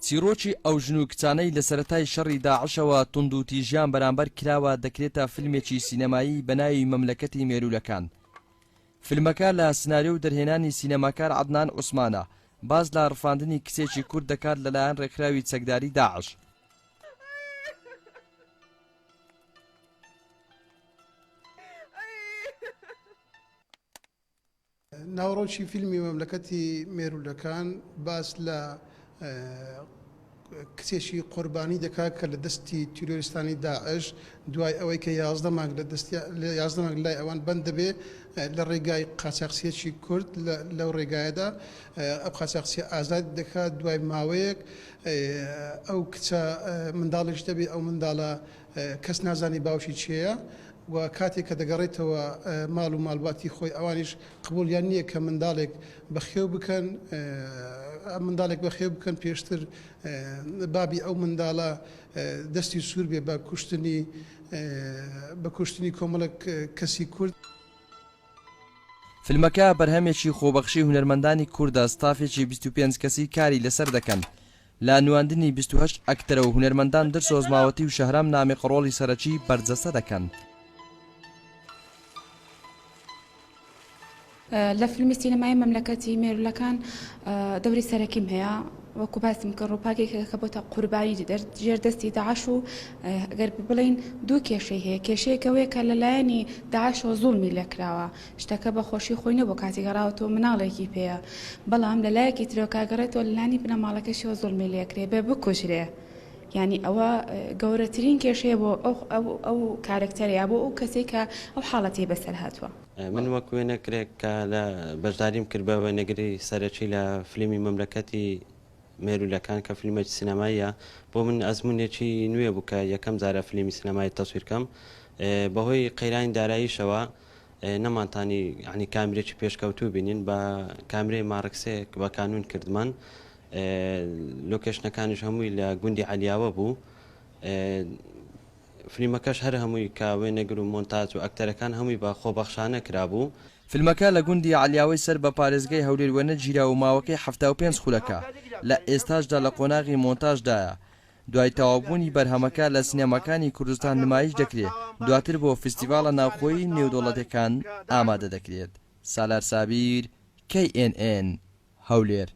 چیڕۆکی ئەو ژن و کچانەی لە سەرەتای شەڕی داعشەوە توندوتیژیان بەرامبەر کراوە دەکرێتە فیلمێکی سینەمایی بە ناوی مەملەکەتی مێروولەکان. فیلمەکە لە سناریۆ و دەرهێنانی سینەماکار عەدنان عوسمانە، باس لە ڕفاندنی کچێکی کورد دەکات لەلایەن ڕێکخراوی چەکداری داعش. ناوەڕۆکی فیلمی مەملەکەتی مێروولەکان باس لە کچێکی قوربانی دەکات کە لە دەستی تیرۆریستانی داعش دوای ئەوەی کە 11 مانگ لە دەستی 11 مانگ لای ئەوان بەند دەبێ لە ڕێگای قاچاخچیەکی کورد لەو ڕێگایەدا ئەو قاچاخچیە ئازاد دەکات دوای ماوەیەک ئەو کچە منداڵێک دەبێ ئەو منداڵە کەس نازانی باوکی کێیە و کاتێک کە دەگەڕێتەوە ماڵ و ماڵباتی خۆی ئەوانیش قبوڵیان نییە کە منداڵێک بەخێو بکەن منداڵێک بەخێو بکەن پێشتر بابی ئەو منداڵە دەستی سوور بێ بە کوشتنی بە کوشتنی کۆمەڵێک کەسی کورد. فیلمەکە بەرهەمێکی خۆبەخشی هونەرمەندانی کوردە، ستافێکی 25 کەسی کاری لەسەر دەکەن، لە نواندنی 28 ئەکتەرە و هونەرمەندان درسۆز ماوەتی و شەهرام نامیق ڕۆڵی سەرەکی بەرجەستە دەکەن. لە فیلمی سینەمایی مەملەکەتی مێرولەکان دەوری سەرەکیم هەیە وەکو باسم کرد ڕووپاکێکە کە بۆتە قوربانی ژێر دەستی داعش و گەر بڵین دوو کێشەی هەیە کێشەیەکەوەیە کە لەلایەنی داعشەوە زوڵمی لێکراوە شتەکە بە خۆشی خۆی نەبوو کاتی گەڕاوەتەوە مناڵێکی پێیە بەڵام لە لایەکی ترەوە کاگەڕێتەوە لەلانی بنەماڵەکەشیەوە زوڵمی لێکرێ بێ بکوژرێ یانی ئەوە گەورەترین کێشەیە بۆ ئەو ئەو ئەو کارەکتەرە یا بۆ ئەو کەسەی کە ئەو حاڵەتەی بەسەر هاتووە. من وەک وێنەگرێک کە لە بەشداریم کرد بە وێنەگری سەرەکی لە فلیمی مەملەکەتی مێروولەکان کە فلیمێکی سینەماییە بۆ من ئەزموونێکی نوێ بوو کە یەکەم جارە فلیمی سینەمایی تەسویر کەم بەهۆی قەیرانی داراییشەوە نەمانتانی یانی کامرێکی پێشکەوتوو بینین بە کامرەی مارکسێک بە کانوون کردمان لۆکێشنەکانیش هەمووی لە گوندی عەلیاوە بوو فلیمەکەش هەر هەمووی کە وێنەگر و مۆنتاج و ئەکتەرەکان هەمووی بە خۆبەخشانە کرابوو. فیلمەکە لە گوندی عەلیاوەی سەر بە پارێزگای هەولێر وێنەگیرا و ماوەکەی 75 خولەکە، لە ئێستاشدا لە قۆناغی مۆنتاژدایە. دوای تەواوبوونی بەرهەمەکە لە سینەماکانی کوردستان نمایش دەکرێت، دواتر بۆ فیستیڤاڵە ناوخۆیی و نێودەوڵەتیەکان ئامادە دەکرێت. سالار سابیر، KNN، هەولێر.